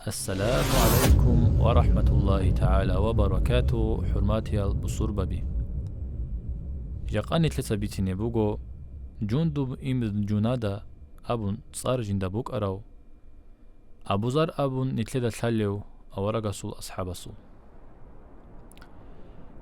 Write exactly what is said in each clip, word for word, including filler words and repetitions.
Ассаламу гӀалайкум ва рахӀматуллагьи тагӀала ва баракатугьу, хӀурматиял бусурбаби! Жакъа нилъеца бицине буго Жундуб ибн Жунада абун цӀар жинда букӀарав, Абу Зар абун нилъеда лъалев аварагасул асхӀабасул.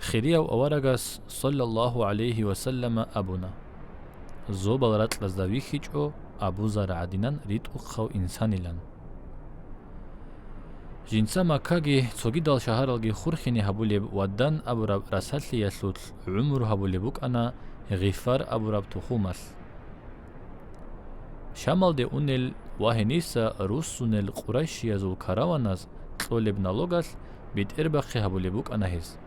Хирияв аварагас, саллаллагьу гӀалайгьи ва саллама, абуна: «Зобал ракьазда вихьичӀо Абу Зар гӀадинан ритӀухъав инсанилан». Жинца Маккаги цогидал шагьаралги хурхине гьабулеб Ваддан абураб расалъиялъулъ гӀумру гьабулеб букӀана Гъифар абураб тухумалъ. Шамалде унел ва гьениса руссунел къурайшиязул караваназ кьолеб налогалъ бетӀербахъи гьабулеб букӀана гьез.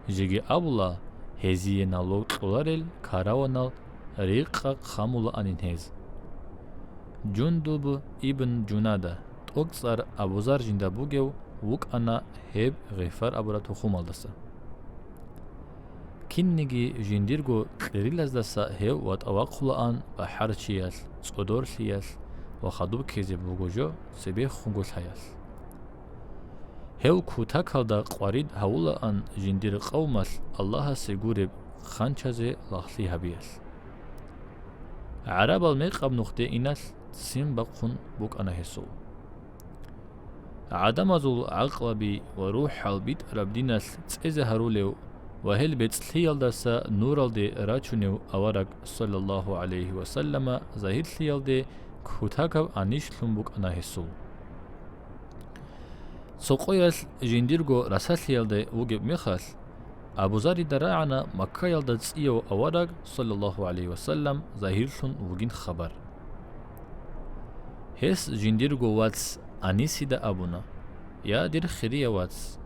Жеги абула, гьезие налог кьоларел караванал рикъа хъамулаанин гьез. Жундуб ибн Жунада, тӀокӀцӀар Абу Зар жинда бугев, вукӀана гьеб Гъифар абураб тухумалдаса. Кинниги жиндирго кьерилаздаса гьев ватӀа вахъулаан бахӀарчиялъ, цӀодорлъиялъ ва хадуб ккезе буго жо цебехунго лъаялъ. Гьев кутакалда къварид гьавулаан жиндир къавмалъ Аллагьасе гуреб хъанчазе лагълъи гьабиялъ. ГӀарабал мекъаб нухде иналъ ццин бахъун букӀана гьесул. ГӀадамазул гӀакълаби ва рухӀал битӀараб диналъ цӀезе гьарулев ва гьел бецӀлъиялдаса нуралде рачунев авараг, саллаллагьу гӀалайгьи ва саллама, загьирлъиялде кутакаб анищ лъун букӀана гьесул. Цо къоялъ жиндирго расалъиялда вугеб мехалъ, Абу Зарида рагӀана Маккаялда цӀияв авараг, саллаллагьу гӀалайгьи ва саллам, загьирлъун вугин хабар. Гьес жиндирго вац Анисида абуна: «Я, дир хирияв вац!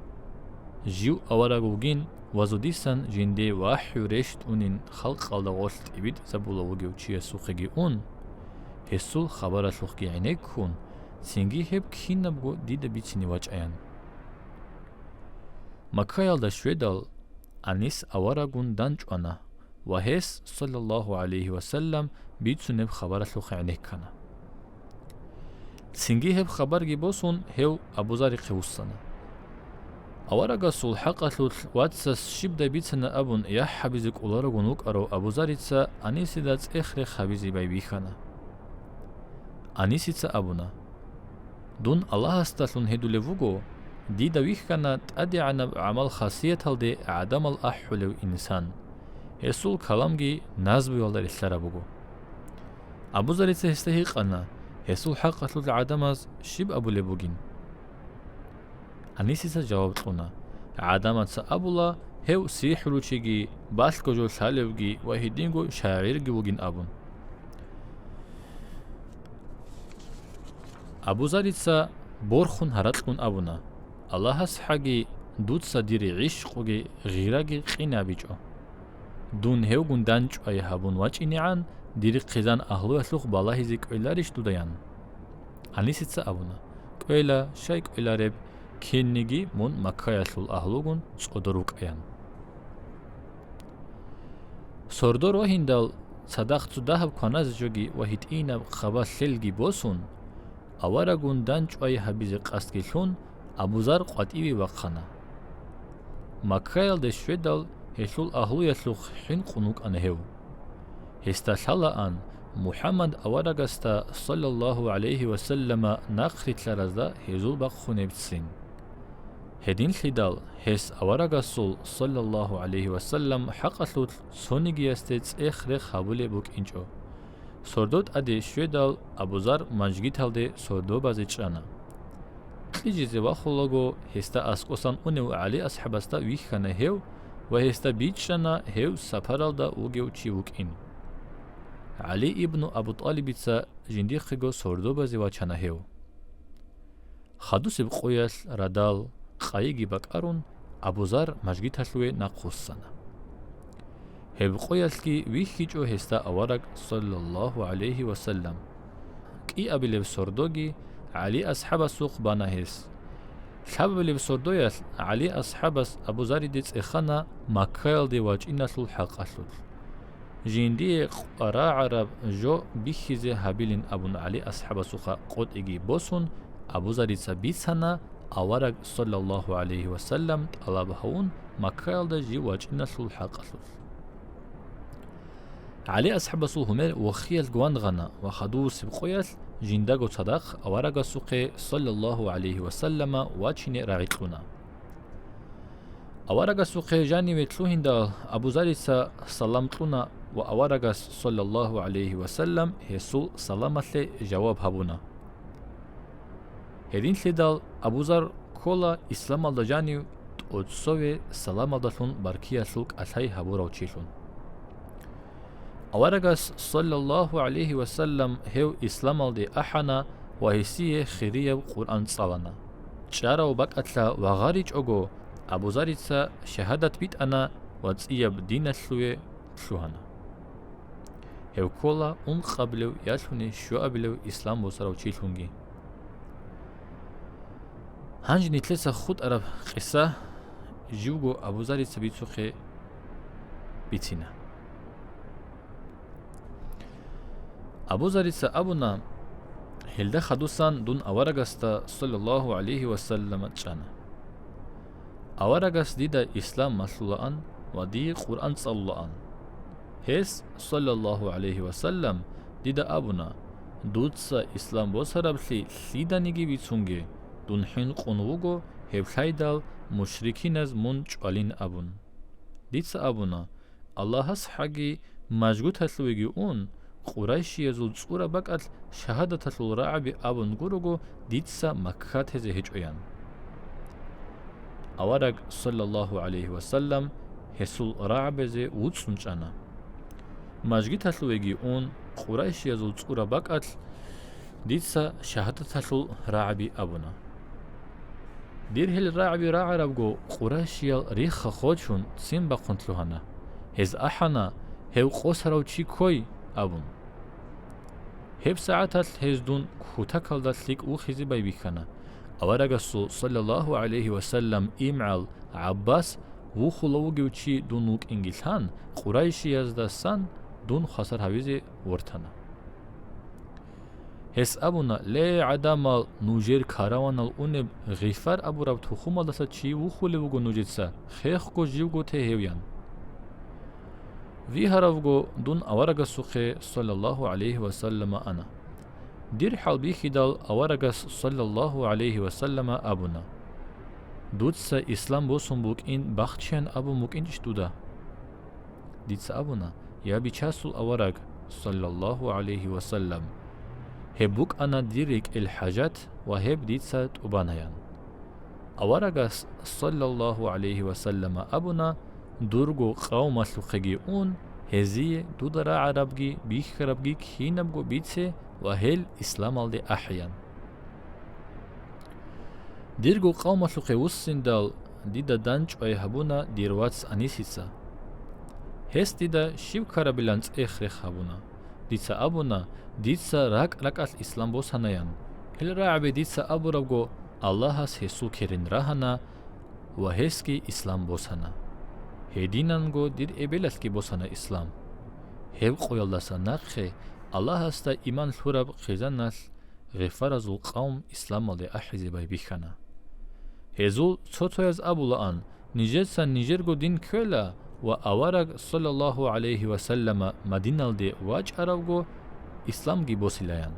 Жив авараг вугин ва зодисан жинде вахӀю рещтӀунин халкъалда гъорлъ тӀибитӀизабулев вугев чиясухъеги ун, гьесул хабаралъухъги гӀенеккун, цинги гьеб кинабго дида бицине вачӀаян». Маккаялда щведал, Анис аварагун данчӀвана ва гьес, саллаллагьу гӀалайгьи ва саллам, бицунеб хабаралъухъ гӀенеккана. Цинги гьеб хабарги босун, гьев Абу Зарихъе вуссана. Аварагасул хӀакъалъулъ вацас щибдай бицана абун яхӀ гьабизе кӀоларогун вукӀарав Абу Зарица Анисида цӀех-рех гьабизе байбихьана. Анисица абуна: «Дун Аллагьасдалъун гьедулев вуго, дида вихьана тӀадегӀанаб гӀамал-хасияталде гӀадамал ахӀулев инсан. Гьесул каламги назмуялда релълъараб буго». Абу Зарица гьесда гьикъана, гьесул хӀакъалъулъ гӀадамаз щиб абулеб бугин. Анисица жаваб кьуна: «ГӀадамаца абула, гьев сихӀручиги, балъго жо лъалевги ва гьединго шагӀирги вугин», – абун. Абу Зарица борхун гьаракьун абуна: «Аллагьас хӀаги, дуца дир гӀишкъуги гъираги къинабичӀо. Дун гьевгун данчӀвай гьабун вачӀинегӀан, дир хъизан агьлуялъухъ балагьизе кӀвеларищ дуда?» – ян. Анисица абуна: «КӀвела, щай кӀвелареб, кинниги мун Маккаялъул агьлугун цӀодор вукӀаян». Сордо рогьиндал цадахъ цо дагьаб кваназе жоги ва гьитӀинаб хъаба лъелги босун, аварагун данчӀвай гьабизе къасдги лъун, Абу Зар къватӀиве вахъана. Маккаялде щведал, гьелъул агьлуялъухъ хӀинкъун вукӀана гьев. Гьесда лъалаан МухӀаммад аварагасда, саллаллагьу гӀалайгьи ва саллама, нахъ рилълъаразда гьезул бахъунебцин. Гьединлъидал гьес аварагасул, саллаллагьу гӀалайгьи ва саллам, хӀакъалъулъ цонигиясде цӀех-рех гьабулеб букӀинчӀо. Сордо тӀаде щведал, Абу Зар мажгиталде сордо базе чӀана. Кьижизе вахулаго, гьесда аскӀосан унев ГӀали асхӀабасда вихьана гьев ва гьесда бичӀчӀана гьев сапаралда вугев чи вукӀин. ГӀали ибну Абу ТӀалибица жиндихъего сордо базе вачана гьев. Хадусеб къоялъ радал, къайиги бакӀарун, Абу Зар мажгиталъуве нахъвуссана. Гьеб къоялъги вихьичӀо гьесда авараг, саллаллагьу гӀалайгьи ва саллам. КӀиабилеб сордоги ГӀали асхӀабасухъ бана гьес. Лъабабилеб сордоялъ ГӀали асхӀабас Абу Зариде цӀехана Маккаялде вачӀиналъул хӀакъалъулъ. Жиндие къварагӀараб жо бихьизе гьабилин абун ГӀали асхӀабасухъа къотӀиги босун, Абу Зарица бицана авараг, саллаллагьу гӀалайгьи ва саллам, тӀалаб гьавун Маккаялда жив вачӀиналъул хӀакъалъулъ. ГӀали асхӀабасул гьумер вохиялъ гвангъана ва хадувусеб къоялъ жиндаго цадахъ аварагасухъе, саллаллагьу гӀалайгьи ва саллама, вачине рагӀи кьуна. Аварагасухъе жаниве лъугьиндал, Абу Зарица салам кьуна ва аварагас, саллаллагьу гӀалайгьи ва саллам, гьесул саламалъе жаваб гьабуна. Гьединлъидал Абу Зар ккола исламалда жанив тӀоцеве саламалдалъун баркиялъул кӀалъай гьабурав чилъун. Аварагас, саллаллагьу гӀалайгьи ва саллам, гьев исламалде ахӀана ва гьесие хирияб Къуръан цӀалана. ЧӀарав бакӀалъа вагъаричӀого, Абу Зарица шагьадат битӀана ва цӀияб диналъуве лъугьана. Гьев ккола ункъабилев ялъуни щуабилев ислам босарав чилъунги. Гьанже нилъеца хутӀараб къиса живго Абу Зарица бицухъе бицина. Абу Зарица абуна: «Гьелда хадусан дун аварагасда, саллаллагьу гӀалайгьи ва саллама, чӀана. Аварагас дида ислам малъулаан ва дие Къуръан цӀалулаан. Гьес, саллаллагьу гӀалайгьи ва саллам, дида абуна: „Дуца ислам босараблъи лъиданиги бицунге, дун хӀинкъун вуго, гьеб лъайдал мушрикиназ мун чӀвалин“, – абун. Дица абуна: „Аллагьас хӀаги, мажгиталъувеги ун, къурайшиязул цӀураб бакӀалъ шагьадаталъул рагӀаби абун гурого, дица Макка тезе гьечӀоян“». Авараг, саллаллагьу гӀалайгьи ва саллам, гьесул рагӀабазе вуцӀцӀун чӀана. Мажгиталъувеги ун, къурайшиязул цӀураб бакӀалъ дица шагьадаталъул рагӀаби абуна. Дир гьел рагӀаби рагӀарабго, къурайшиял рихха хочун, ццин бахъун лъугьана. Гьез ахӀана: «Гьев къосарав чи ккой», – абун. Гьеб сагӀаталъ гьез дун кутакалда лъикӀ вухизе байбихьана. Аварагасул, саллаллагьу гӀалайгьи ва саллам, имгӀал ГӀаббас вухула вугев чи дун вукӀинги лъан, къурайшияздасан дун хвасар гьавизе вортана. Гьес абуна: «Ле, гӀадамал, нужер караванал унеб Гъифар абураб тухумалдаса чи вухулев вуго нужеца, хехго живго те гьев», – ян. Вигьаравго дун аварагасухъе, саллаллагьу гӀалайгьи ва саллама, ана. Дир хӀал бихьидал, аварагас, саллаллагьу гӀалайгьи ва саллама, абуна: «Дуца ислам босун букӀин бахчеян абун букӀинчӀищ дуда?» Дица абуна: «Я Бичасул авараг, саллаллагьу гӀалайгьи ва саллам, гьеб букӀана дир рекӀел хӀажат ва гьеб дица тӀубанаян». Аварагас, саллаллагьу гӀалайгьи ва саллама, абуна: «Дурго къавмалъухъеги ун, гьезие дуда рагӀарабги бихьарабги кинабго бице ва гьел исламалде ахӀеян. Дирго къавмалъухъе вуссиндал, дида данчӀвай гьабуна дир вац Анисица. Гьес дида щиб ккарабилан цӀех-рех гьабуна. Дица абуна, дица ракӀ-ракӀалъ ислам босанаян. Гьел рагӀаби дица абурабго, Аллагьас гьесул керен рагьана ва гьесги ислам босана. Гьединанго дир эбелалъги босана ислам. Гьеб къоялдаса нахъе Аллагьасда иман лъураб хъизаналъ Гъифаразул къавм исламалде ахӀизе байбихьана. Гьезул цо-цояз абулаан, нижеца нижерго дин кквела ва авараг, саллаллагьу гӀалайгьи ва саллама, Мадиналде вачӀаравго, исламги босилаян.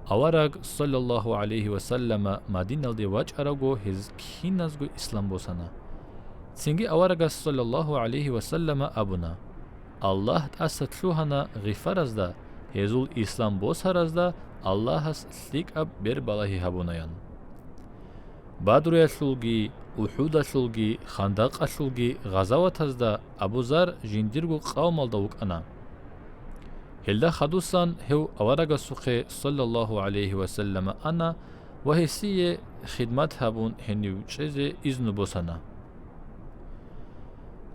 Авараг, саллаллагьу гӀалайгьи ва саллама, Мадиналде вачӀаравго, гьез киназго ислам босана. Цинги аварагас, саллаллагьу гӀалайгьи ва саллама, абуна: «Аллагь тӀаса лъугьана Гъифаразда, гьезул ислам босаразда Аллагьас лъикӀаб бербалагьи гьабунаян». Бадруялъулги, УхӀудалъулги, Хандакъалъулги гъазаватазда Абу Зар жиндирго къавмалда вукӀана. Гьелда хадусан гьев аварагасухъе, саллаллагьу гӀалайгьи ва саллама, ана ва гьесие хидмат гьабун гьенив чӀезе изну босана.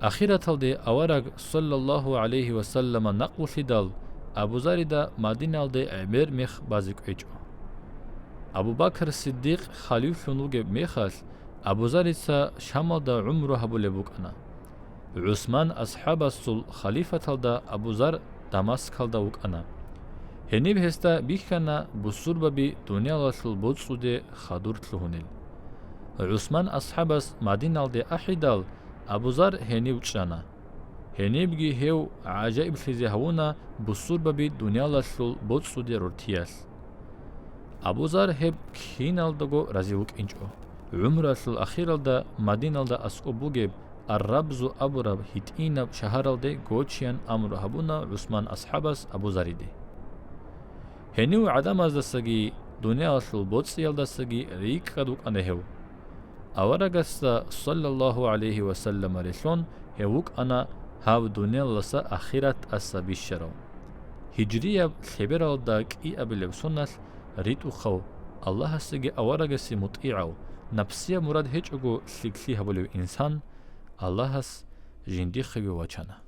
Ахираталде авараг, саллаллагьу гӀалайгьи ва саллама, накълулъидал, Абу Зарида Мадиналде гӀемер мех базе кӀвечӀо. Абу Бакр Сиддикъ халифлъун вугеб мехалъ, Абу Зарица Шамалда гӀумру гьабулеб букӀана. ГӀусман асхӀабасул халифаталда Абу Зар Дамаскалда вукӀана. Гьениб гьесда бихьана бусурбаби дуниялалъул боцӀуде хадур лъугьунел. ГӀусман асхӀабас Мадиналде ахӀидал, Абу Зар гьенив чӀана. Гьенибги гьев гӀажаиблъизе гьавуна бусурбаби дуниялалъул боцӀуде рортиялъ. Абу Зар гьеб киналдаго рази вукӀинчӀо. ГӀумралъул ахиралда Мадиналда аскӀоб бугеб Ар-Рабзу абураб гьитӀинаб шагьаралде гочеян амру гьабуна ГӀусман асхӀабас Абу Зариде. Гьенив гӀадамаздасаги дуниялалъул боцӀиялдасаги рикӀкӀад вукӀана гьев. Аварагасда, саллаллагьу гӀалайгьи ва саллама, релълъун, гьев вукӀана гьаб дуниялалдаса ахират тӀаса бищарав. Гьижрияб лъебералда кӀиабилеб соналъ ритӀухъав, Аллагьасеги аварагасе мутӀигӀав, напсияб мурад гьечӀого лъикӀлъи гьабулев инсан Аллагьас жиндихъего вачана.